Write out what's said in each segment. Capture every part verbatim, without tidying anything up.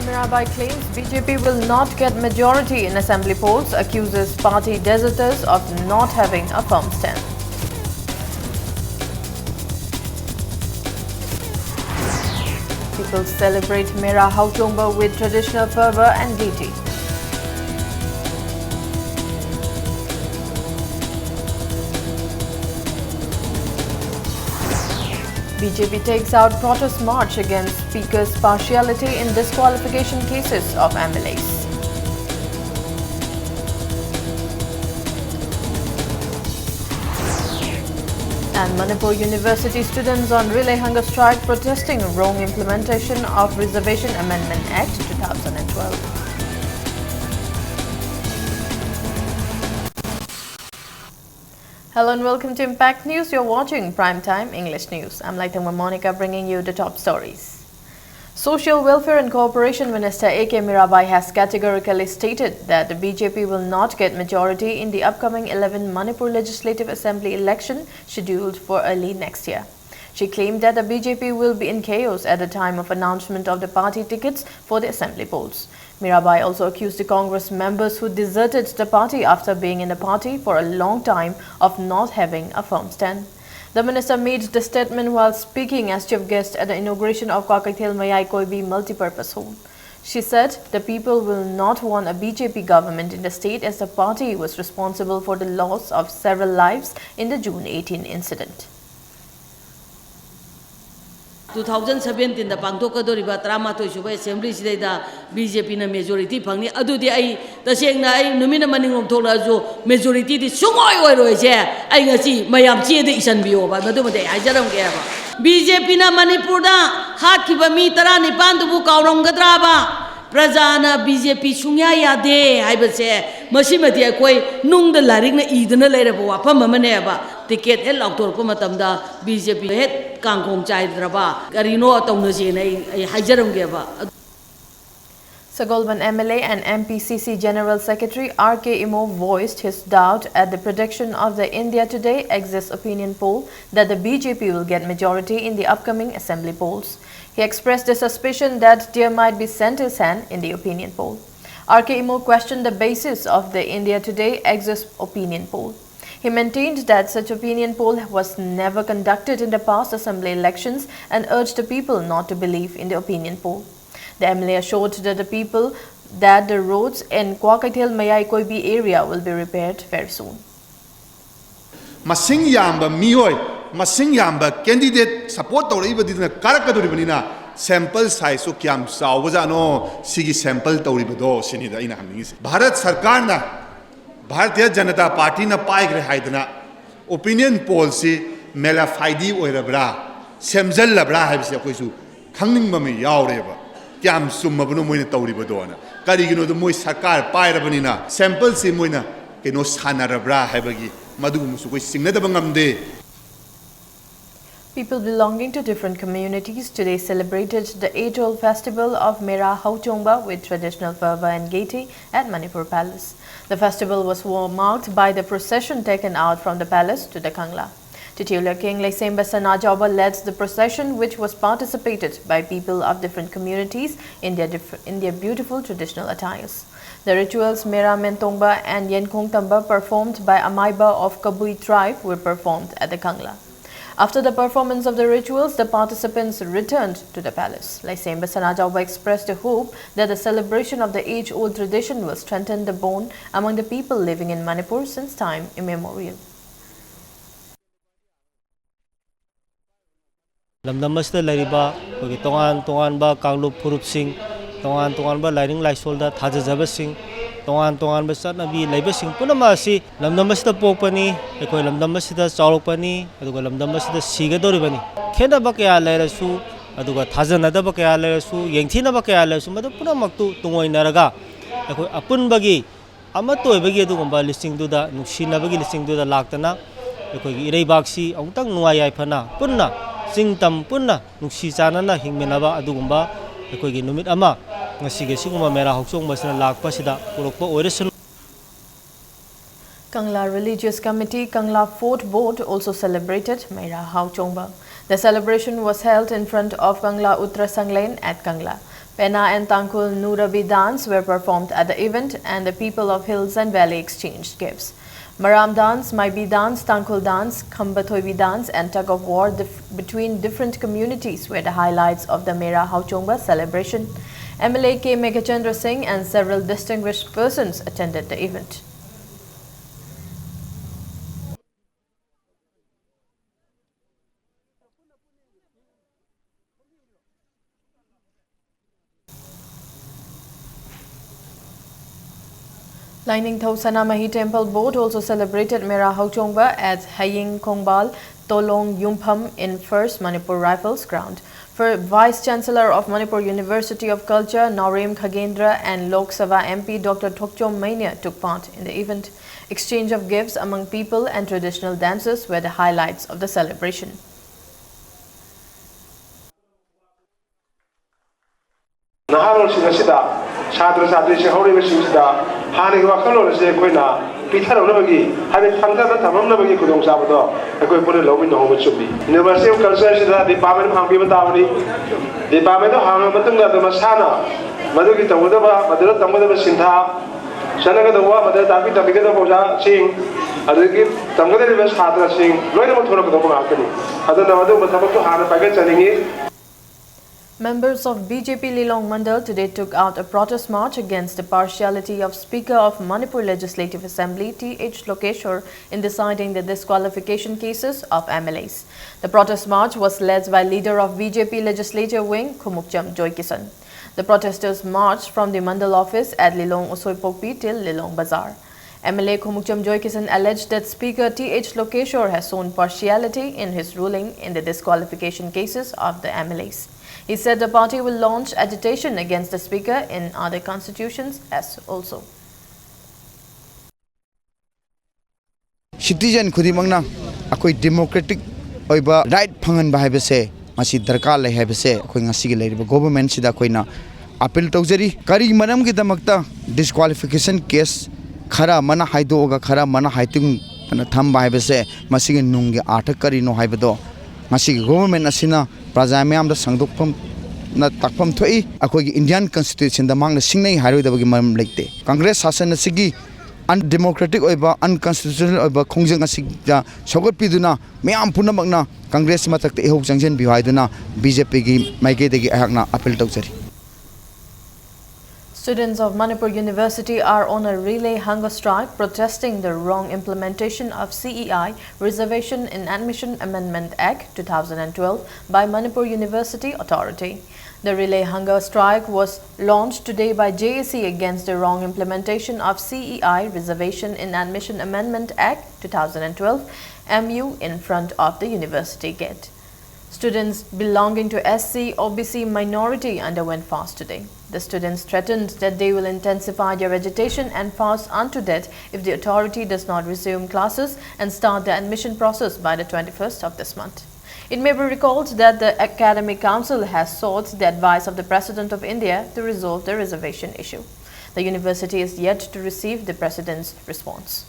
Mirabai claims B J P will not get majority in assembly polls, accuses party deserters of not having a firm stand. People celebrate Mera Haochongba with traditional fervor and gaiety. B J P takes out protest march against Speaker's partiality in disqualification cases of M L As. And Manipur University students on relay hunger strike protesting wrong implementation of Reservation Amendment Act two thousand twelve. Hello and welcome to Impact News. You're watching Prime Time English News. I'm Laitangma Monica, bringing you the top stories. Social Welfare and Cooperation Minister A K Mirabai has categorically stated that the B J P will not get majority in the upcoming eleven Manipur Legislative Assembly election scheduled for early next year. She claimed that the B J P will be in chaos at the time of announcement of the party tickets for the assembly polls. Mirabai also accused the Congress members who deserted the party after being in the party for a long time of not having a firm stand. The minister made the statement while speaking as chief guest at the inauguration of Kwakeithel Mayai Koibi Multipurpose Home. She said the people will not want a B J P government in the state as the party was responsible for the loss of several lives in the June eighteen incident. Two thousand seventeenꯗ ꯄꯥꯡꯊꯣꯛꯀꯗꯧꯔꯤꯕ ꯇꯔꯥꯃꯥꯊꯣꯏ ꯁꯨꯕ assemblyꯁꯤꯗꯩꯗ B J Pꯅ majority ꯐꯪꯅꯤ꯫ ꯑꯗꯨꯗꯤ ꯑꯩ ꯇꯁꯦꯡꯅ ꯑꯩ ꯅꯨꯃꯤꯠꯅ ꯃꯅꯤꯡꯂꯣꯝ ꯊꯣꯛꯂꯛꯑꯁꯨ majorityꯗꯤ ꯁꯨꯡꯑꯣꯏ ꯑꯣꯏꯔꯣꯏꯁꯦ꯫ ꯑꯩ ꯉꯁꯤ ꯃꯌꯥꯝ ꯆꯦꯗ ꯏꯁꯟꯕꯤꯌꯣꯕ, ꯃꯗꯨꯃꯗꯤ ꯑꯩ ꯍꯥꯏꯖꯔꯝꯒꯦꯕ꯫ B J Pꯅ ꯃꯅꯤꯄꯨꯔꯗ ꯍꯥꯠꯈꯤꯕ ꯃꯤ ꯇꯔꯥꯅꯤꯄꯥꯟꯗꯨꯕꯨ ꯀꯥꯎꯔꯝꯒꯗ꯭ꯔꯥꯕ? ꯄ꯭ꯔꯖꯥꯅ B J P ꯁꯨꯡꯌꯥ ꯌꯥꯗꯦ ꯍꯥꯏꯕꯁꯦ ꯃꯁꯤꯃꯗꯤ ꯑꯩꯈꯣꯏ ꯅꯨꯡꯗ ꯂꯥꯏꯔꯤꯛꯅ ꯏꯗꯨꯅ ꯂꯩꯔꯕ ꯋꯥꯐꯝ ꯑꯃꯅꯦꯕ꯫ Ticket ꯍꯦꯛ ꯂꯥꯎꯊꯣꯔꯛꯄ ꯃꯇꯝꯗ B J P ꯍꯦꯛ ꯀꯥꯡꯈꯣꯡ ꯆꯥꯏꯗ꯭ꯔꯕ ꯀꯔꯤꯅꯣ ꯇꯧꯅꯁꯦꯅ ꯑꯩ ꯑꯩ ꯍꯥꯏꯖꯔꯝꯒꯦꯕ꯫ Sagolband M L A and M P C C General Secretary R K Imo voiced his doubt at the prediction of the India Today Exist opinion poll that the B J P will get majority in the upcoming assembly polls. He expressed the suspicion that there might be Centre's hand in the opinion poll. R K Imo questioned the basis of the India Today Exist opinion poll. He maintained that such opinion poll was never conducted in the past assembly elections and urged the people not to believe in the opinion poll. The M L A assured that the people that the roads in Kwakeithel Mayai Koibi area will be repaired very soon. ꯃꯁꯤꯡ ꯌꯥꯝꯕ ꯃꯤꯑꯣꯏ, ꯃꯁꯤꯡ ꯌꯥꯝꯕ candidate support ꯇꯧꯔꯛꯏꯕꯗꯨꯅ ꯀꯥꯔꯛꯀꯗꯧꯔꯤꯕꯅꯤꯅ, sample sizeꯁꯨ ꯀꯌꯥꯝ ꯆꯥꯎꯕꯖꯥꯠꯅꯣ ꯁꯤꯒꯤ sample ꯇꯧꯔꯤꯕꯗꯣ, ꯁꯤꯅꯤꯗ ꯑꯩꯅ ꯍꯪꯅꯤꯡꯉꯤꯁꯦ꯫ ꯚꯥꯔꯠ ꯁꯔꯀꯥꯔꯅ, ꯚꯥꯔꯇꯤꯌ ꯖꯅꯇꯥ ꯄꯥꯔꯇꯤꯅ ꯄꯥꯏꯈ꯭ꯔꯦ ꯍꯥꯏꯗꯅ opinion pollꯁꯤ ꯃꯦꯂꯥꯐꯥꯏꯗꯤ ꯑꯣꯏꯔꯕ꯭ꯔꯥ, ꯁꯦꯝꯖꯜꯂꯕ꯭ꯔꯥ ꯍꯥꯏꯕꯁꯤ ꯑꯩꯈꯣꯏꯁꯨ ꯈꯪꯅꯤꯡꯕ ꯑꯃ ꯌꯥꯎꯔꯦꯕ꯫ ꯀꯌꯥꯝ ꯆꯨꯝꯃꯕꯅꯣ ꯃꯣꯏꯅ ꯇꯧꯔꯤꯕꯗꯣꯅ? ꯀꯔꯤꯒꯤꯅꯣꯗ ꯃꯣꯏ ꯁꯔꯀꯥꯔ ꯄꯥꯏꯔꯕꯅꯤꯅ sampleꯁꯤ ꯃꯣꯏꯅ ꯀꯩꯅꯣ ꯁꯥꯟꯅꯔꯕ꯭ꯔꯥ ꯍꯥꯏꯕꯒꯤ ꯃꯗꯨꯒꯨꯝꯕꯁꯨ ꯑꯩꯈꯣꯏ ꯆꯤꯡꯅꯗꯕ ꯉꯝꯗꯦ꯫ People belonging to different communities today celebrated the age-old festival of Mera Hauchongba with traditional fervor and gaiety at Manipur Palace. The festival was wa- marked by the procession taken out from the palace to the Kangla. Titular King Leisemba Sanajaoba led the procession, which was participated by people of different communities in their, diff- in their beautiful traditional attires. The rituals Mera Mentongba and Yenkong Tamba, performed by Amaiba of Kabui tribe, were performed at the Kangla. After the performance of the rituals, the participants returned to the palace. Leisemba Sanajaoba expressed a hope that the celebration of the age-old tradition will strengthen the bond among the people living in Manipur since time immemorial. ꯂꯝꯗꯝ ꯑꯁꯤꯗ ꯂꯩꯔꯤꯕ ꯑꯩꯈꯣꯏꯒꯤ ꯇꯣꯉꯥꯟ ꯇꯣꯉꯥꯟꯕ ꯀꯥꯡꯂꯨꯞ ꯐꯨꯔꯨꯞꯁꯤꯡ, ꯇꯣꯉꯥꯟ ꯇꯣꯉꯥꯟꯕ ꯂꯥꯏꯅꯤꯡ ꯂꯥꯏꯁꯣꯜꯗ ꯊꯥꯖꯖꯕꯁꯤꯡ, ꯇꯣꯉꯥꯟ ꯇꯣꯉꯥꯟꯕ ꯆꯠꯅꯕꯤ ꯂꯩꯕꯁꯤꯡ ꯄꯨꯝꯅꯃꯛ ꯑꯁꯤ ꯂꯝꯗꯝ ꯑꯁꯤꯗ ꯄꯣꯛꯄꯅꯤ, ꯑꯩꯈꯣꯏ ꯂꯝꯗꯝ ꯑꯁꯤꯗ ꯆꯥꯎꯔꯛꯄꯅꯤ, ꯑꯗꯨꯒ ꯂꯝꯗꯝ ꯑꯁꯤꯗ ꯁꯤꯒꯗꯧꯔꯤꯕꯅꯤ꯫ ꯈꯦꯠꯅꯕ ꯀꯌꯥ ꯂꯩꯔꯁꯨ, ꯑꯗꯨꯒ ꯊꯥꯖꯅꯗꯕ ꯀꯌꯥ ꯂꯩꯔꯁꯨ, ꯌꯦꯡꯊꯤꯅꯕ ꯀꯌꯥ ꯂꯩꯔꯁꯨ, ꯃꯗꯨ ꯄꯨꯝꯅꯃꯛꯇꯨ ꯇꯨꯡꯑꯣꯏꯅꯔꯒ ꯑꯩꯈꯣꯏ ꯑꯄꯨꯟꯕꯒꯤ ꯑꯃꯠꯇ ꯑꯣꯏꯕꯒꯤ ꯑꯗꯨꯒꯨꯝꯕ ꯂꯤꯆꯤꯡꯗꯨꯗ, ꯅꯨꯡꯁꯤꯅꯕꯒꯤ ꯂꯤꯆꯤꯡꯗꯨꯗ ꯂꯥꯛꯇꯅ ꯑꯩꯈꯣꯏꯒꯤ ꯏꯔꯩꯕꯥꯛꯁꯤ ꯑꯃꯨꯛꯇꯪ ꯅꯨꯡꯉꯥꯏ ꯌꯥꯏꯐꯅ ꯄꯨꯟꯅ ꯆꯤꯡ ꯇꯝ ꯄꯨꯟꯅ ꯅꯨꯡꯁꯤ ꯆꯥꯟꯅꯅ ꯍꯤꯡꯃꯤꯟꯅꯕ ꯑꯗꯨꯒꯨꯝꯕ ꯑꯩꯈꯣꯏꯒꯤ ꯅꯨꯃꯤꯠ ꯑꯃ ꯉꯁꯤꯒꯤ ꯑꯁꯤꯒꯨꯝꯕ ꯃꯦꯔꯥ ꯍꯧꯆꯣꯡꯕ ꯑꯁꯤꯅ ꯂꯥꯛꯄ ꯑꯁꯤꯗ ꯄꯨꯔꯛꯄ ꯑꯣꯏꯔꯁꯅꯨ꯫ Kangla Religious Committee, Kangla Fort Board also celebrated Meira Haochongba. The celebration was held in front of Kangla Uttara Sanglen at Kangla. Pena and Tangkhul Nurabi dance were performed at the event and the people of hills and valley exchanged gifts. Maram dance, Maibi dance, Tangkhul dance, Khambathoibi dance and tug of war dif- between different communities were the highlights of the Meira Haochongba celebration. M L A K Meghachandra Singh and several distinguished persons attended the event. Lainingthou Sanamahi Temple Board also celebrated Meira Haochongba at Haying Khongbal Tolong Yumpham in First Manipur Rifles ground. For Vice Chancellor of Manipur University of Culture, Naorem Khagendra, and Lok Sabha M P Doctor Thokchom Mania took part in the event. Exchange of gifts among people and traditional dances were the highlights of the celebration. ꯅꯍꯥꯔꯣꯜꯁꯤꯡ ꯑꯁꯤꯗ, ꯁꯥꯇ꯭ꯔ ꯁꯥꯇ꯭ꯔꯤꯁꯤꯡ ꯍꯧꯔꯤꯕꯁꯤꯡꯁꯤꯗ ꯍꯥꯟꯅꯒꯤ ꯋꯥꯈꯜꯂꯣꯟ ꯑꯁꯤ ꯑꯩꯈꯣꯏꯅ ꯄꯤꯊꯔꯝꯅꯕꯒꯤ, ꯍꯥꯏꯕꯗꯤ ꯊꯝꯊꯅ ꯊꯝꯃꯝꯅꯕꯒꯤ ꯈꯨꯗꯣꯡꯆꯥꯕꯗꯣ ꯑꯩꯈꯣꯏ ꯄꯨꯟꯅ ꯂꯧꯃꯤꯟꯅꯍꯧꯕ ꯆꯨꯝꯃꯤ꯫ University of Culture ꯑꯁꯤꯗ department ꯑꯃ ꯍꯥꯡꯕꯤꯕ ꯇꯥꯕꯅꯤ꯫ Department ꯑꯗꯨ ꯍꯥꯡꯉ ꯃꯇꯨꯡꯗ ꯑꯗꯨ ꯃꯁꯥꯅ ꯃꯗꯨꯒꯤ ꯇꯧꯒꯗꯕ, ꯃꯗꯨꯗ ꯇꯝꯒꯗꯕ ꯁꯤꯟꯊꯥ, ꯆꯠꯅꯒꯗꯧꯕ, ꯃꯗꯨꯗ ꯇꯥꯛꯄꯤ ꯇꯝꯕꯤꯒꯗꯕ ꯑꯣꯖꯥꯁꯤꯡ, ꯑꯗꯒꯤ ꯇꯝꯒꯗꯧꯔꯤꯕ ꯁꯥꯇ꯭ꯔꯁꯤꯡ ꯂꯣꯏꯅꯃꯛ ꯊꯣꯔꯛꯀꯗꯧꯕ ꯉꯥꯛꯇꯅꯤ꯫ ꯑꯗꯨꯅ ꯃꯗꯨꯒꯨꯝꯕ ꯊꯕꯛꯇꯨ ꯍꯥꯟꯅ ꯄꯥꯏꯈꯠꯆꯅꯤꯡꯉꯤ꯫ Members of B J P Lilong Mandal today took out a protest march against the partiality of Speaker of Manipur Legislative Assembly T H Lokeshwar in deciding the disqualification cases of M L As. The protest march was led by leader of B J P legislature wing Khumukcham Joykisan. The protesters marched from the Mandal office at Lilong Usoipokpi till Lilong Bazar. M L A Khumukcham Joykisan alleged that Speaker T H Lokeshwar has shown partiality in his ruling in the disqualification cases of the M L As. He said the party will launch agitation against the Speaker in other constitutions as also. Citizen ꯈꯨꯗꯤꯡꯃꯛꯅ ꯑꯩꯈꯣꯏ democratic ꯑꯣꯏꯕ right ꯐꯪꯍꯟꯕ ꯍꯥꯏꯕꯁꯦ ꯃꯁꯤ ꯗꯔꯀꯥꯔ ꯂꯩ ꯍꯥꯏꯕꯁꯦ ꯑꯩꯈꯣꯏ ꯉꯁꯤꯒꯤ ꯂꯩꯔꯤꯕ government ꯁꯤꯗ ꯑꯩꯈꯣꯏꯅ ꯑꯄꯤꯜ ꯇꯧꯖꯔꯤ꯫ ꯀꯔꯤ ꯃꯔꯝꯒꯤꯗꯃꯛꯇ ꯗꯤꯁꯀ꯭ꯋꯥꯂꯤꯐꯤꯀꯦꯁꯟ ꯀꯦꯁ ꯈꯔ ꯑꯃꯅ ꯍꯥꯏꯗꯣꯛꯑꯒ ꯈꯔ ꯑꯃꯅ ꯍꯥꯏꯇꯤꯡꯗꯅ ꯊꯝꯕ ꯍꯥꯏꯕꯁꯦ, ꯃꯁꯤꯒꯤ ꯅꯨꯡꯒꯤ ꯑꯥꯔꯊ ꯀꯔꯤꯅꯣ ꯍꯥꯏꯕꯗꯣ ꯉꯁꯤꯒꯤ ꯒꯣꯚꯔꯟꯃꯦꯟꯠ ꯑꯁꯤꯅ ꯄ꯭ꯔꯖꯥ ꯃꯤꯌꯥꯝꯗ ꯁꯪꯗꯣꯛꯐꯝꯅ ꯇꯥꯛꯐꯝ ꯊꯣꯛꯏ꯫ ꯑꯩꯈꯣꯏꯒꯤ ꯏꯟꯗꯤꯌꯥꯟ ꯀꯟꯁꯇꯤꯇ꯭ꯌꯨꯁꯟꯗ ꯃꯍꯥꯛꯅ ꯁꯤꯡꯅꯩ ꯍꯥꯏꯔꯣꯏꯗꯕꯒꯤ ꯃꯔꯝ ꯂꯩꯇꯦ꯫ ꯀꯪꯒ꯭ꯔꯦꯁ ꯁꯥꯁꯟ ꯑꯁꯤꯒꯤ ꯑꯟꯗꯦꯃꯣꯀ꯭ꯔꯦꯇꯤꯛ ꯑꯣꯏꯕ, ꯑꯟꯀꯟꯁꯇꯤꯇ꯭ꯌꯨꯁꯅꯦꯜ ꯑꯣꯏꯕ ꯈꯣꯡꯖꯪ ꯑꯁꯤꯗ ꯁꯧꯒꯠꯄꯤꯗꯨꯅ ꯃꯤꯌꯥꯝ ꯄꯨꯝꯅꯃꯛꯅ ꯀꯪꯒ꯭ꯔꯦꯁ ꯃꯊꯛꯇ ꯏꯍꯧ ꯆꯪꯁꯤꯟꯕꯤꯌꯨ ꯍꯥꯏꯗꯨꯅ ꯕꯤ ꯖꯦ ꯄꯤꯒꯤ ꯃꯥꯏꯀꯩꯗꯒꯤ ꯑꯩꯍꯥꯛꯅ ꯑꯄꯤꯜ ꯇꯧꯖꯔꯤ꯫ Students of Manipur University are on a relay hunger strike protesting the wrong implementation of C E I, Reservation in Admission Amendment Act two thousand and twelve, by Manipur University authority. The relay hunger strike was launched today by J A C against the wrong implementation of C E I, Reservation in Admission Amendment Act two thousand and twelve, M U, in front of the university gate. Students belonging to S C, O B C minority underwent fast today. The students threatened that they will intensify their agitation and fast unto death if the authority does not resume classes and start the admission process by the twenty-first of this month. It may be recalled that the Academic Council has sought the advice of the President of India to resolve the reservation issue. The university is yet to receive the President's response.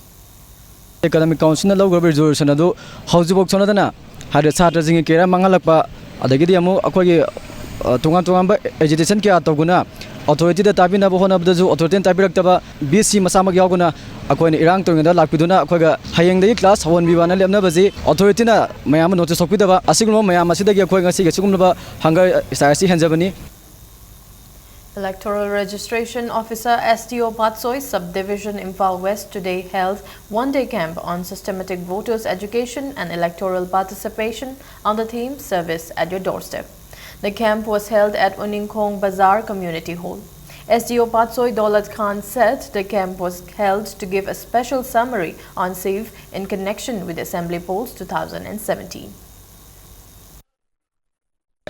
Academic ꯀꯥꯎꯟꯁꯤꯜꯅ ꯂꯧꯈ꯭ꯔꯕ resolution ꯑꯗꯨ ꯍꯧꯖꯤꯛꯐꯥꯎ ꯁꯣꯟꯅꯗꯅ ꯍꯥꯏꯗꯤ ꯁꯥꯇ꯭ꯔꯁꯤꯡꯒꯤ ꯀꯦꯔ ꯃꯥꯡꯍꯜꯂꯛꯄ, ꯑꯗꯒꯤꯗꯤ ꯑꯃꯨꯛ ꯑꯩꯈꯣꯏꯒꯤ, ꯑ, ꯇꯣꯉꯥꯟ ꯇꯣꯉꯥꯟꯕ ꯑꯦꯖꯤꯇꯦꯁꯟ ꯀꯌꯥ ꯇꯧꯗꯨꯅ ꯑꯣꯊꯣꯔꯤꯇꯤꯗ ꯇꯥꯕꯤꯅꯕ ꯍꯣꯠꯅꯕꯗꯁꯨ ꯑꯣꯊꯣꯔꯤꯇꯤꯅ ꯇꯥꯕꯤꯔꯛꯇꯕ, ꯕꯤ ꯁꯤ ꯃꯁꯥꯃꯛ ꯌꯥꯎꯗꯨꯅ ꯑꯩꯈꯣꯏꯅ ꯏꯔꯥꯡ ꯇꯧꯔꯤꯉꯩꯗ ꯂꯥꯛꯄꯤꯗꯨꯅ ꯑꯩꯈꯣꯏꯒ ꯍꯌꯦꯡꯗꯒꯤ ꯀ꯭ꯂꯥꯁ ꯍꯧꯍꯟꯕꯤꯕꯅ ꯂꯦꯞꯅꯕꯁꯤ ꯑꯣꯊꯣꯔꯤꯇꯤꯅ ꯃꯌꯥꯝ ꯑꯃ ꯅꯣꯇꯤꯁ ꯊꯣꯛꯄꯤꯗꯕ, ꯑꯁꯤꯒꯨꯝꯂꯕ ꯃꯌꯥꯝ ꯑꯁꯤꯗꯒꯤ ꯑꯩꯈꯣꯏ ꯉꯁꯤꯒꯤ ꯁꯤꯒꯨꯝꯂꯕ ꯍꯪꯒꯔ ꯁ꯭ꯇ꯭ꯔꯥꯏꯛ ꯑꯁꯤ ꯍꯦꯟꯖꯕꯅꯤ꯫ Electoral Registration Officer, S D O, Patsoi Subdivision, Imphal West today held one-day camp on systematic voters' education and electoral participation on the theme Service at Your Doorstep. The camp was held at Uningkhong Bazar Community Hall. S D O Patsoi Daulat Khan said the camp was held to give a special summary on SIEV in connection with Assembly Polls two thousand and seventeen.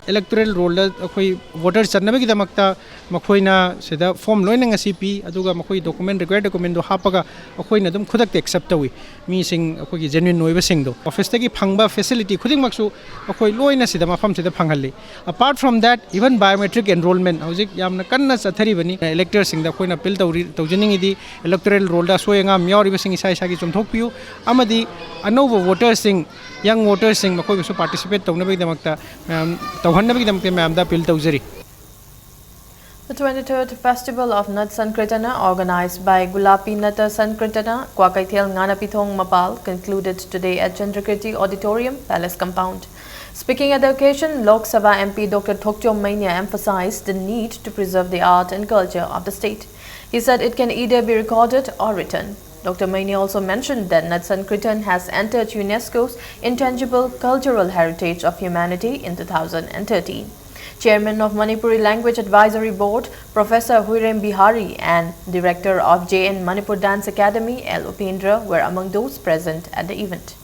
Electoral rollꯗ ꯑꯩꯈꯣꯏ voter ꯆꯟꯅꯕꯒꯤꯗꯃꯛꯇ ꯃꯈꯣꯏꯅ ꯁꯤꯗ form ꯂꯣꯏꯅ ꯉꯁꯤ ꯄꯤ, ꯑꯗꯨꯒ ꯃꯈꯣꯏ document, required documentꯗꯣ ꯍꯥꯞꯄꯒ ꯑꯩꯈꯣꯏꯅ ꯑꯗꯨꯝ ꯈꯨꯗꯛꯇ accept ꯇꯧꯏ꯫ ꯃꯤꯁꯤꯡ ꯑꯩꯈꯣꯏꯒꯤ genuine ꯑꯣꯏꯕꯁꯤꯡꯗꯣ officeꯇꯒꯤ ꯐꯪꯕ facility ꯈꯨꯗꯤꯡꯃꯛꯁꯨ ꯑꯩꯈꯣꯏ ꯂꯣꯏꯅ ꯁꯤꯗ ꯃꯐꯝꯁꯤꯗ ꯐꯪꯍꯜꯂꯤ꯫ Apart from that, even biometric enrollment ꯍꯧꯖꯤꯛ ꯌꯥꯝꯅ ꯀꯟꯅ ꯆꯠꯊꯔꯤꯕꯅꯤ꯫ Electorꯁꯤꯡꯗ ꯑꯩꯈꯣꯏꯅ appeal ꯇꯧꯔꯤ, ꯇꯧꯖꯅꯤꯡꯉꯤꯗꯤ electoral rollꯗ ꯑꯁꯣꯏ ꯑꯉꯥꯝ ꯌꯥꯎꯔꯤꯕꯁꯤꯡ ꯏꯁꯥ ꯏꯁꯥꯒꯤ ꯆꯨꯝꯊꯣꯛꯄꯤꯌꯨ, ꯑꯃꯗꯤ ꯑꯅꯧꯕ voterꯁꯤꯡ, young voterꯁꯤꯡ ꯃꯈꯣꯏꯕꯨꯁꯨ participate ꯇꯧꯅꯕꯒꯤꯗꯃꯛꯇ ꯃꯌꯥꯝ, ꯇꯧꯍꯟꯅꯕꯒꯤꯗꯃꯛꯇ ꯃꯌꯥꯝꯗ appeal ꯇꯧꯖꯔꯤ꯫ The twenty-third Festival of Nat Sankirtana, organized by Gulapi Nata Sankirtana, Kwakaithel Nganapithong Mapal, concluded today at Chandrakirti Auditorium, Palace Compound. Speaking at the occasion, Lok Sabha M P Doctor Thokchom Mania emphasized the need to preserve the art and culture of the state. He said it can either be recorded or written. Doctor Mania also mentioned that Nat Sankirtan has entered UNESCO's Intangible Cultural Heritage of Humanity in two thousand thirteen. Chairman of Manipuri Language Advisory Board, Professor Huirem Bihari, and Director of J N Manipur Dance Academy, L Upendra, were among those present at the event.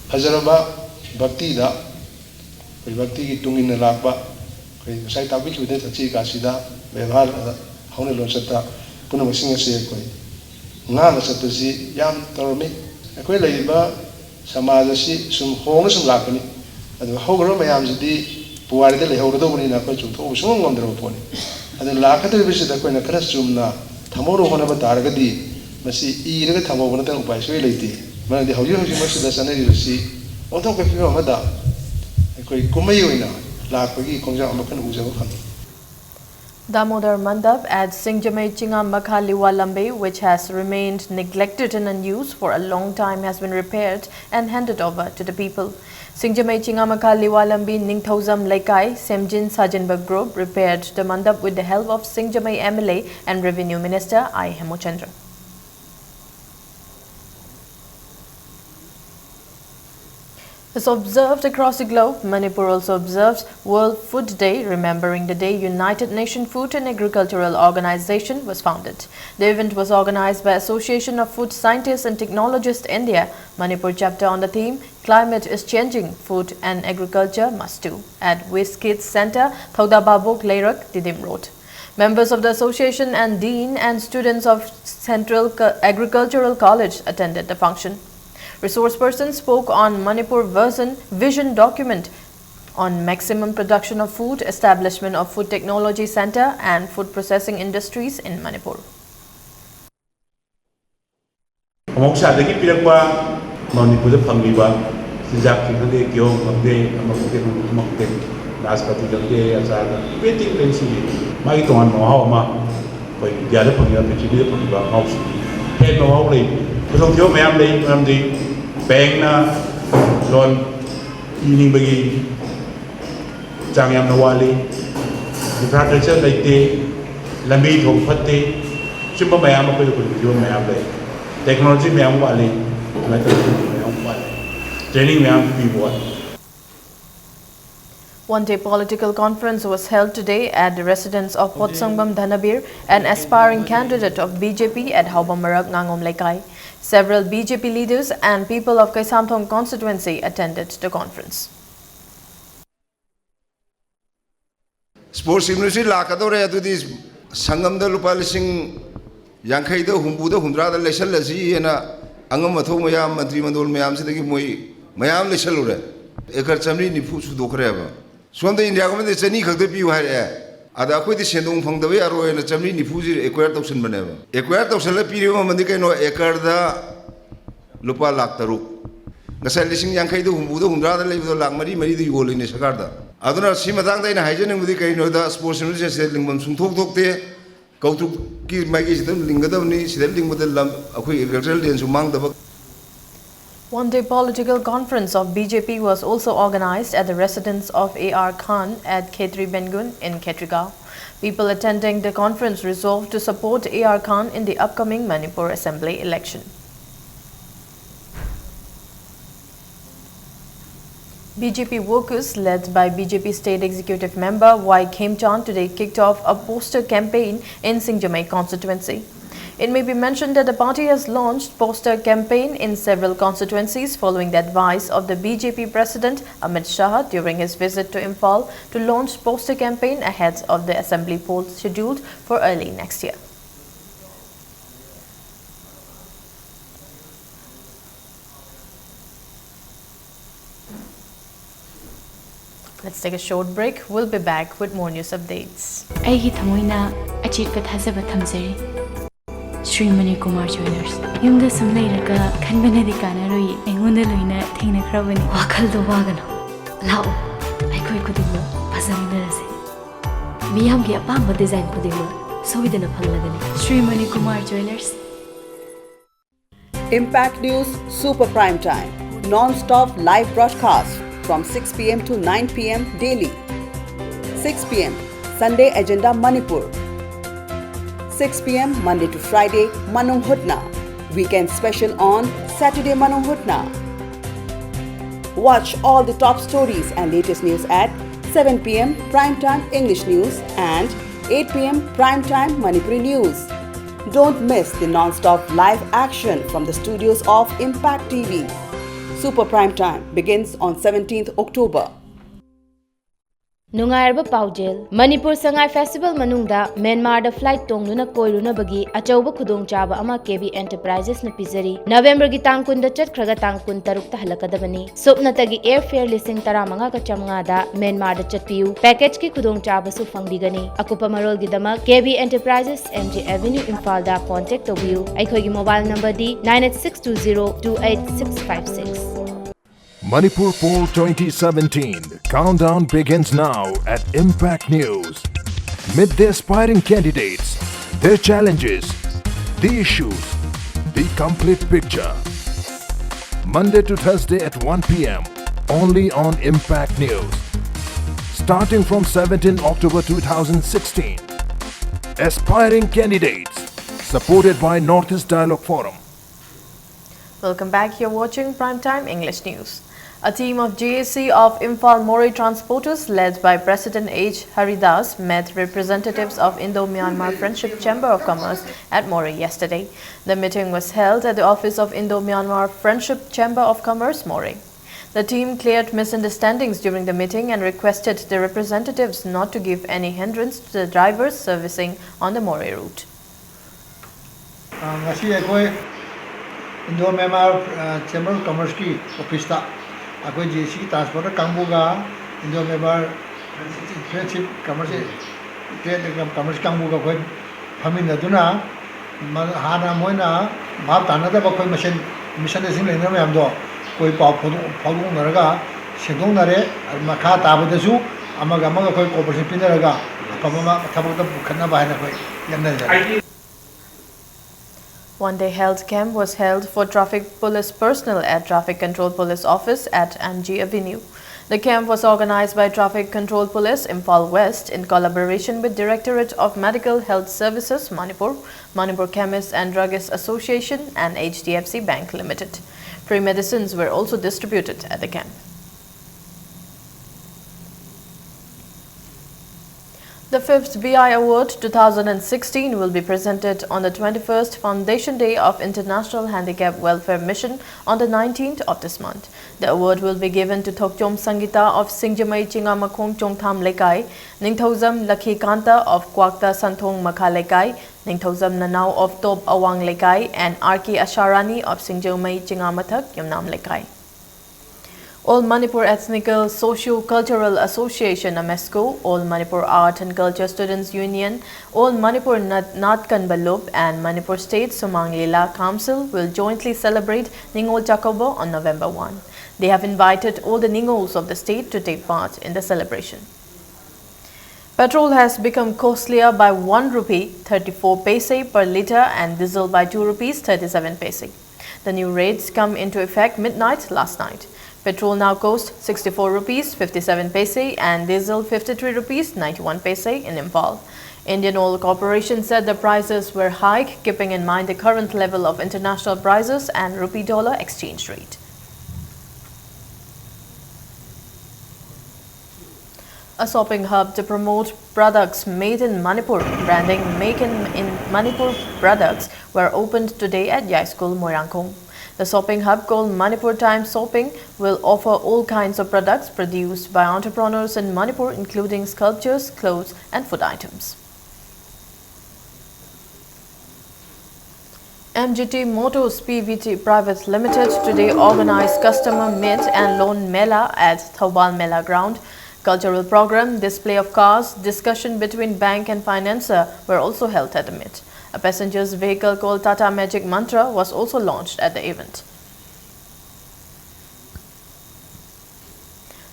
ꯐꯖꯔꯕ ꯚꯛꯇꯤꯗ ꯑꯩꯈꯣꯏ ꯚꯛꯇꯤꯒꯤ ꯇꯨꯡ ꯏꯟꯅ ꯂꯥꯛꯄ ꯑꯩꯈꯣꯏ ꯉꯁꯥꯏ ꯇꯥꯛꯄꯤꯈꯤꯕꯗ ꯊꯛꯁꯤ ꯈꯥꯁꯤꯗ ꯕꯦꯕꯥꯔꯗ ꯍꯧꯅ ꯂꯣꯟꯆꯠꯇ ꯄꯨꯝꯅꯃꯛꯁꯤꯡ ꯑꯁꯤ ꯑꯩꯈꯣꯏ ꯉꯥꯛꯅ ꯆꯠꯄꯁꯤ ꯌꯥꯝ ꯇꯧꯔꯝꯃꯤ꯫ ꯑꯩꯈꯣꯏ ꯂꯩꯔꯤꯕ ꯁꯃꯥꯖ ꯑꯁꯤ ꯁꯨꯝ ꯍꯣꯡꯅ ꯁꯨꯝ ꯂꯥꯛꯄꯅꯤ꯫ ꯑꯗꯨ ꯍꯧꯈ꯭ꯔꯕ ꯃꯌꯥꯝꯁꯤꯗꯤ ꯄꯨꯋꯥꯔꯤꯗ ꯂꯩꯍꯧꯔꯗꯧꯕꯅꯤꯅ ꯑꯩꯈꯣꯏ ꯆꯨꯝꯊꯣꯛꯄ ꯁꯨꯡꯉꯝ ꯉꯝꯗ꯭ꯔꯕ ꯄꯣꯠꯅꯤ꯫ ꯑꯗꯨ ꯂꯥꯛꯀꯗꯧꯔꯤꯕꯁꯤꯗ ꯑꯩꯈꯣꯏꯅ ꯈꯔ ꯆꯨꯝꯅ ꯊꯝꯍꯧꯅꯕ ꯍꯣꯠꯅꯕ ꯇꯥꯔꯒꯗꯤ ꯃꯁꯤ ꯏꯔꯒ ꯊꯝꯍꯧꯕ ꯅꯠꯇꯅ ꯎꯄꯥꯏ ꯁꯨꯡꯂꯩ ꯂꯩꯇꯦ꯫ ꯃꯔꯝꯗꯤ ꯍꯧꯖꯤꯛ ꯍꯧꯖꯤꯛꯃꯛꯁꯤꯗ ꯆꯠꯅꯔꯤꯕꯁꯤ ꯑꯣꯟꯊꯣꯛꯄ ꯐꯤꯕꯝ ꯑꯃꯗ ꯑꯩꯈꯣꯏ ꯀꯨꯝꯍꯩ ꯑꯣꯏꯅ ꯂꯥꯛꯄꯒꯤ ꯈꯣꯡꯖꯪ ꯑꯃꯈꯛ ꯎꯖꯕ ꯐꯪꯉꯤ꯫ Damodar Mandap at Singjamei Chingamakha Liwa Lambe, which has remained neglected and unused for a long time, has been repaired and handed over to the people. Singjamei Chingamakha Liwa Lambe Ningthoujam Leikai, Semjin Sajinba Group, repaired the mandap with the help of Singjamei M L A and Revenue Minister I Hemochandra. As observed across the globe, Manipur also observed World Food Day, remembering the day United Nations Food and Agricultural Organization was founded. The event was organized by Association of Food Scientists and Technologists India, Manipur chapter, on the theme Climate is Changing, Food and Agriculture Must Do, at West Kids Center, Thoudababok Leirak, Tiddim Road. Members of the association and dean and students of Central Co- Agricultural College attended the function. Resource persons spoke on Manipur version vision document on maximum production of food, establishment of food technology center and food processing industries in Manipur. ꯃꯍꯧꯁꯥꯗꯒꯤ ꯄꯤꯔꯛꯄ ꯃꯅꯤꯄꯨꯔꯗ ꯐꯪꯂꯤꯕ ꯆꯤꯟꯖꯥꯛꯁꯤꯡ ꯈꯪꯗꯦ, ꯀꯤꯍꯣꯝ ꯈꯪꯗꯦ, ꯑꯃ ꯈꯪꯗꯦ, ꯑꯃ ꯈꯪꯗꯦ, ꯅꯥꯁꯄꯥꯇꯤ ꯈꯪꯗꯦ, ꯑꯆꯥꯔ, everything ꯂꯣꯏꯅ ꯁꯤꯖꯤꯟꯅꯩ꯫ ꯃꯥꯒꯤ ꯇꯣꯉꯥꯟꯕ ꯃꯍꯥꯎ ꯑꯃ ꯑꯩꯈꯣꯏ ꯏꯟꯗꯤꯌꯥꯗ ꯐꯪꯉꯤꯕ, ꯄ꯭ꯔꯤꯊꯤꯕꯤꯗ ꯐꯪꯉꯤꯕ ꯃꯍꯥꯎꯁꯤꯡ ꯍꯦꯟꯕ ꯃꯍꯥꯎ ꯂꯩ꯫ ꯈꯨꯗꯣꯡꯊꯤꯕ ꯃꯌꯥꯝ ꯂꯩ, ꯃꯔꯝꯗꯤ ꯕꯦꯡꯅ ꯂꯣꯟ ꯄꯤꯅꯤꯡꯕꯒꯤ ꯆꯥꯡ ꯌꯥꯝꯅ ꯋꯥꯠꯂꯤ, ꯏꯟꯐ꯭ꯔꯥꯁ꯭ꯇ꯭ꯔꯛꯆꯔ ꯂꯩꯇꯦ, ꯂꯝꯕꯤ ꯊꯣꯡ ꯐꯠꯇꯦ, ꯑꯆꯨꯝꯕ ꯃꯌꯥꯝ ꯑꯩꯈꯣꯏꯗ ꯈꯨꯗꯣꯡꯊꯤꯕ ꯃꯌꯥꯝ ꯂꯩ, ꯇꯦꯛꯅꯣꯂꯣꯖꯤ ꯃꯌꯥꯝ ꯋꯥꯠꯂꯤ, ꯑꯗꯨꯃꯥꯏꯅ ꯇꯧꯗꯅ ꯃꯌꯥꯝ ꯋꯥꯠꯂꯤ, ꯇ꯭ꯔꯦꯅꯤꯡ ꯃꯌꯥꯝ ꯄꯤꯕ ꯋꯥꯠꯂꯤ꯫ One day political conference was held today at the residence of Potsangam Dhanabir, an aspiring candidate of B J P at Haubamarak Ngangom Leikai. Several B J P leaders and people of Kaisamthong constituency attended the conference. Sports ministry ꯂꯥꯛꯀꯗꯧꯔꯦ, ꯑꯗꯨꯗꯤ ꯁꯪꯒꯝꯗ ꯂꯨꯄꯥ ꯂꯤꯁꯤꯡ ꯌꯥꯡꯈꯩꯗ, ꯍꯨꯝꯐꯨꯗ, ꯍꯨꯝꯗ꯭ꯔꯥꯗ ꯂꯩꯁꯜꯂꯁꯤꯅ ꯑꯉꯝ ꯑꯊꯧ ꯃꯌꯥꯝ, ꯃꯟꯇ꯭ꯔꯤ ꯃꯟꯗꯣꯜ ꯃꯌꯥꯝꯁꯤꯗꯒꯤ ꯃꯣꯏ ꯃꯌꯥꯝ ꯂꯩꯁꯜꯂꯨꯔꯦ꯫ ꯑꯦꯀꯔ ꯆꯥꯃꯔꯤ ꯅꯤꯐꯨ ꯁꯨꯗꯣꯛꯈ꯭ꯔꯦꯕ꯫ ꯁꯣꯝꯗ ꯏꯟꯗꯤꯌꯥ ꯒꯣꯔꯃꯦꯟꯗ ꯆꯅꯤ ꯈꯛꯇ ꯄꯤꯌꯨ ꯍꯥꯏꯔꯛꯑꯦ꯫ ꯑꯗ ꯑꯩꯈꯣꯏꯗꯤ ꯁꯦꯟꯗꯣꯡ ꯐꯪꯗꯕ ꯌꯥꯔꯣꯏꯅ ꯆꯥꯃꯔꯤ ꯅꯤꯐꯨꯁꯤ ꯑꯦꯀ꯭ꯋꯥꯌꯔ ꯇꯧꯁꯟꯕꯅꯦꯕ꯫ ꯑꯦꯀ꯭ꯋꯥꯌꯔ ꯇꯧꯁꯜꯂ ꯄꯤꯔꯤꯕ ꯃꯃꯜꯗꯤ ꯀꯩꯅꯣ? ꯑꯦꯀꯔꯗ ꯂꯨꯄꯥ ꯂꯥꯛ ꯇꯔꯨꯛ꯫ ꯉꯁꯥꯏ ꯂꯤꯁꯤꯡ ꯌꯥꯡꯈꯩꯗ, ꯍꯨꯝꯐꯨꯗ, ꯍꯨꯝꯗ꯭ꯔꯥꯗ ꯂꯩꯕꯗꯣ ꯂꯥꯛ ꯃꯔꯤ, ꯃꯔꯤꯗ ꯌꯣꯜꯂꯤꯅꯦ ꯁꯔꯀꯥꯔꯗ꯫ ꯑꯗꯨꯅ ꯁꯤ ꯃꯇꯥꯡꯗ ꯑꯩꯅ ꯍꯥꯏꯖꯅꯤꯡꯕꯗꯤ ꯀꯔꯤꯅꯣꯗ, ꯁ꯭ꯄꯣꯔꯠꯁ ꯃꯤꯅꯤꯁꯇꯔꯁꯦ ꯂꯤꯡꯐꯝ ꯁꯨꯡꯊꯣꯛ ꯊꯣꯛꯇꯦ꯫ ꯀꯧꯇ꯭ꯔꯨꯛꯀꯤ ꯃꯥꯏꯀꯩꯁꯤꯗ ꯂꯤꯡꯒꯗꯕꯅꯤ, ꯁꯤꯗ ꯂꯤꯡꯕꯗ ꯂꯝ, ꯑꯩꯈꯣꯏ agriculture ꯂꯦꯟꯁꯨ ꯃꯥꯡꯗꯕ꯫ One day political conference of B J P was also organized at the residence of A R Khan at Khetri Bengun in Khetrigao. People attending the conference resolved to support A R Khan in the upcoming Manipur Assembly election. B J P workers, led by B J P State Executive Member Y Khemchand, today kicked off a poster campaign in Singjamei constituency. It may be mentioned that the party has launched poster campaign in several constituencies following the advice of the B J P President Amit Shah during his visit to Imphal to launch poster campaign ahead of the assembly polls scheduled for early next year. Let's take a short break. We'll be back with more news updates. ꯑꯩꯒꯤ ꯊꯃꯣꯏꯅ ꯑꯆꯦꯠꯄ ꯊꯥꯖꯕ ꯊꯝꯖꯔꯤ꯫ ꯁ꯭ꯔꯤ ꯃꯅꯤꯀꯨꯃꯥꯔ ꯖ꯭ꯋꯦꯂꯔꯁ꯫ ꯌꯨꯝꯗ ꯁꯨꯝ ꯂꯩꯔꯒ ꯈꯟꯕꯅꯗꯤ ꯀꯥꯟꯅꯔꯣꯏꯌꯦ꯫ ꯑꯩꯉꯣꯟꯗ ꯂꯣꯏꯅ ꯊꯦꯡꯅꯈ꯭ꯔꯕꯅꯤ꯫ ꯋꯥꯈꯜꯗꯣ ꯋꯥꯒꯅꯨ꯫ ꯂꯥꯛꯑꯣ, ꯑꯩꯈꯣꯏ ꯈꯨꯗꯤꯡꯃꯛ ꯐꯖꯃꯤꯟꯅꯔꯁꯦ꯫ ꯃꯤꯌꯥꯝꯒꯤ ꯑꯄꯥꯝꯕ ꯗꯤꯖꯥꯏꯟ ꯈꯨꯗꯤꯡꯃꯛ ꯁꯣꯏꯗꯅ ꯐꯪꯂꯒꯅꯤ꯫ Shri Manikumar ꯖ꯭ꯋꯦꯂꯔꯁ꯫ Impact News Super Prime Time, non-stop live broadcast from six p m to nine p m daily. Six p m, Sunday Agenda Manipur. Six p m, Monday to Friday, Manung Hutna. Weekend special on Saturday Manung Hutna. Watch all the top stories and latest news at seven p m Prime Time English News and eight p m Prime Time Manipuri News. Don't miss the non-stop live action from the studios of Impact T V. Super Prime Time begins on seventeenth October. ꯅꯨꯡꯉꯥꯏꯔꯕ ꯄꯥꯎꯖꯦꯜ꯫ Manipur Sangai festival ꯃꯅꯨꯡꯗ ꯃ꯭ꯌꯥꯟꯃꯥꯔꯗ flight ꯇꯣꯡꯗꯨꯅ ꯀꯣꯏꯔꯨꯅꯕꯒꯤ ꯑꯆꯧꯕ ꯈꯨꯗꯣꯡꯆꯥꯕ ꯑꯃ ꯀꯦ B ꯑꯦꯟꯇꯔꯄ꯭ꯔꯥꯏꯖꯦꯁꯅ ꯄꯤꯖꯔꯤ꯫ ꯅꯕꯦꯝꯕꯔꯒꯤ ꯇꯥꯡ ꯀꯨꯟꯗ ꯆꯠꯈ꯭ꯔꯒ ꯇꯥꯡ ꯀꯨꯟꯇꯔꯨꯛꯇ ꯍꯜꯂꯛꯀꯗꯕꯅꯤ꯫ ꯁꯨꯞꯅꯇꯒꯤ ꯑꯦꯌꯔ ꯐꯦꯌꯔ ꯂꯤꯁꯤꯡ ꯇꯔꯥꯃꯉꯥꯒ ꯆꯥꯝꯃꯉꯥꯗ ꯃ꯭ꯌꯥꯟꯃꯥꯔꯗ ꯆꯠꯄꯤꯌꯨ꯫ ꯄꯦꯀꯦꯖꯀꯤ ꯈꯨꯗꯣꯡꯆꯥꯕꯁꯨ ꯐꯪꯕꯤꯒꯅꯤ꯫ ꯑꯀꯨꯞꯄ ꯃꯔꯣꯜꯒꯤꯗꯃꯛ ꯀꯦ ꯕꯤ ꯑꯦꯟꯇꯔꯄ꯭ꯔꯥꯏꯖꯦꯁ, ꯑꯦꯝ ꯖꯤ ꯑꯦꯚꯦꯅ꯭ꯌꯨ, ꯏꯝꯐꯥꯜꯗ ꯀꯣꯟꯇꯦꯛ ꯇꯧꯕꯤꯌꯨ꯫ ꯑꯩꯈꯣꯏꯒꯤ mobile ꯅꯝꯕꯔꯗꯤ nine eight six two zero two eight six five six꯫ Manipur Poll twenty seventeen. Countdown begins now at Impact News. Meet the aspiring candidates, their challenges, the issues, the complete picture. Monday to Thursday at one p m, only on Impact News. Starting from seventeenth October two thousand sixteen. Aspiring candidates, supported by Northeast Dialogue Forum. Welcome back. You're watching Prime Time English News. A team of J A C of Imphal Moreh transporters, led by President H Haridas, met representatives of Indo-Myanmar Friendship Chamber of Commerce at Moreh yesterday. The meeting was held at the office of Indo-Myanmar Friendship Chamber of Commerce, Moreh. The team cleared misunderstandings during the meeting and requested the representatives not to give any hindrance to the drivers servicing on the Moreh route. ꯑ, ꯉꯁꯤ ꯑꯩꯈꯣꯏ Indo Myanmar, ꯑ, Chamber of Commerceꯀꯤ officeꯇ ꯑꯩꯈꯣꯏ J A Cꯒꯤ transporter ꯀꯥꯡꯕꯨꯒ Indo Myanmar Friendship Commerce, Trade and Commerce ꯀꯥꯡꯕꯨꯒ ꯑꯩꯈꯣꯏ ꯐꯝꯃꯤꯟꯅꯗꯨꯅ, ꯃ-, ꯍꯥꯟꯅ ꯃꯣꯏꯅ ꯚꯥꯞ ꯇꯥꯅꯗꯕ ꯑꯩꯈꯣꯏ ꯃꯁꯦꯟ misunderstanding ꯂꯩꯅꯕ ꯃꯌꯥꯝꯗꯣ ꯑꯩꯈꯣꯏ ꯄꯥꯎ ꯐꯥꯎꯗꯣꯛ-, ꯐꯥꯎꯗꯣꯛꯅꯔꯒ ꯁꯦꯡꯗꯣꯛꯅꯔꯦ꯫ ꯑꯗꯨ ꯃꯈꯥ ꯇꯥꯕꯗꯁꯨ ꯑꯃꯒ ꯑꯃꯒ ꯑꯩꯈꯣꯏ cooperation ꯄꯤꯅꯔꯒ ꯑꯐꯕ ꯑꯃ ꯊꯕꯛꯇ ꯄꯨꯈꯠꯅꯕ ꯍꯥꯏꯅ ꯑꯩꯈꯣꯏ ꯂꯦꯞꯅꯖꯔꯦ꯫ One-day health camp was held for traffic police personnel at Traffic Control Police Office at M G Avenue. The camp was organized by Traffic Control Police, Imphal West, in collaboration with Directorate of Medical Health Services, Manipur, Manipur Chemists and Druggists Association, and H D F C Bank Limited. Free medicines were also distributed at the camp. The fifth B I Award two thousand and sixteen will be presented on the twenty-first Foundation Day of International Handicap Welfare Mission on the nineteenth of this month. The award will be given to Thokchom Sangita of Singjamei Chingamakhong Chongtham Lekai, Ningthoujam Lakhikanta of Kwakta Santhong Makha Lekai, Ningthoujam Nanao of Top Awang Lekai, and R K Asharani of Singjamei Chingamathak Yumnam Lekai. All Manipur Ethnical Socio-Cultural Association, AMESCO, All Manipur Art and Culture Students Union, All Manipur Nat-, Natkan Balup, and Manipur State Sumang Lila Council will jointly celebrate Ningol Chakouba on November one. They have invited all the Ningols of the state to take part in the celebration. Petrol has become costlier by one rupee thirty-four paise per litre and diesel by two rupees thirty-seven paise. The new rates come into effect midnight last night. Petrol now costs sixty-four rupees fifty-seven paise and diesel fifty-three rupees ninety-one paise in Imphal. Indian Oil Corporation said the prices were high, keeping in mind the current level of international prices and rupee dollar exchange rate. A shopping hub to promote products made in Manipur, branding Make in, in Manipur products, were opened today at Yaskul Moirangkung. The shopping hub, called Manipur Time Shopping, will offer all kinds of products produced by entrepreneurs in Manipur, including sculptures, clothes, and food items. M G T Motors P V T Private Limited today organized Customer Meet and Loan Mela at Thoubal Mela Ground. Cultural program, display of cars, discussion between bank and financier were also held at the meet. A passenger's vehicle called Tata Magic Mantra was also launched at the event.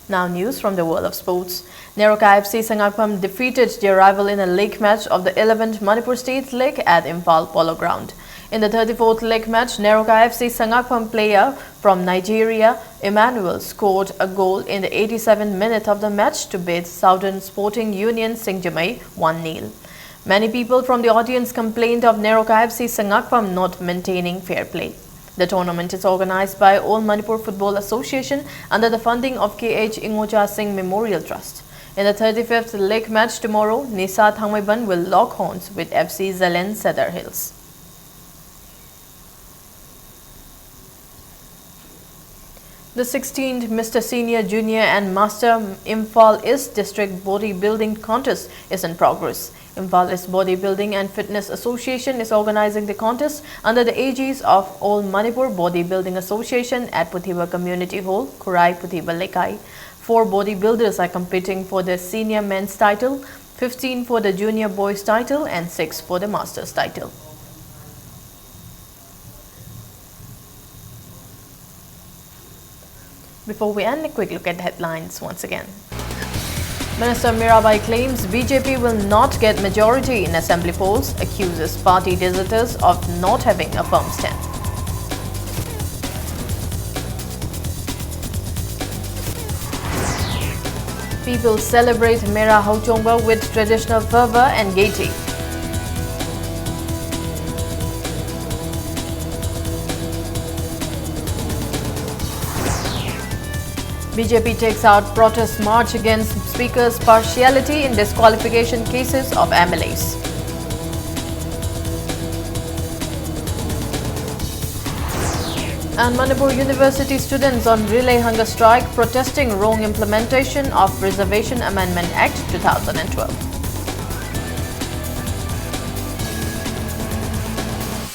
Now news from the world of sports. Neroka F C Sangakpam defeated their rival in a league match of the eleventh Manipur State League at Imphal Polo Ground. In the thirty-fourth league match, Neroka F C Sangakpam player from Nigeria, Emmanuel, scored a goal in the eighty-seventh minute of the match to beat Southern Sporting Union Singjamei one nil. Many people from the audience complained of Neroka F C Sangakpam not maintaining fair play. The tournament is organized by All Manipur Football Association under the funding of K H Ingoja Singh Memorial Trust. In the thirty-fifth league match tomorrow, Nisa Thangmeiban will lock horns with F C Zalen Sadar Hills. The sixteenth Mister Senior, Junior and Master Imphal East District Bodybuilding Contest is in progress. Imphal East Bodybuilding and Fitness Association is organizing the contest under the aegis of All Manipur Bodybuilding Association at Puthiba Community Hall, Khurai, Puthiba Leikai. Four bodybuilders are competing for the senior men's title, fifteen for the junior boys title, and six for the masters title. Before we end, a quick look at the headlines once again. Minister Mirabai claims B J P will not get majority in assembly polls, accuses party deserters of not having a firm stand. People celebrate Mera Hauchongba with traditional fervor and gaiety. B J P takes out protest march against Speaker's partiality in disqualification cases of M L As. And Manipur University students on relay hunger strike protesting wrong implementation of Reservation Amendment Act two thousand twelve.